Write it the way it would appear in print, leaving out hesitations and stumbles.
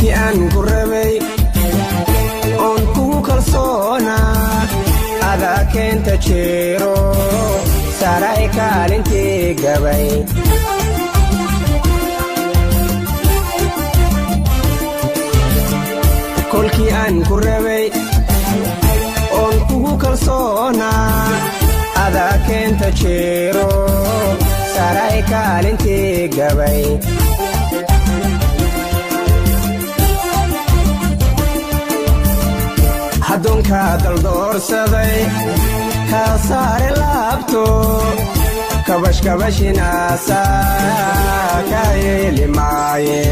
Kolkii aan ku rabay oon kugu kalsoonaa, adaa keenta jeero saray kaalintii gabay. Kolkii aan ku rabay oon kugu kalsoonaa, adaa keenta jeero saray kaalintii gabay. Haddoonkaa daldoorsaday kaa saare laabto, kabashkabashinaasa kaa yeeli maaye.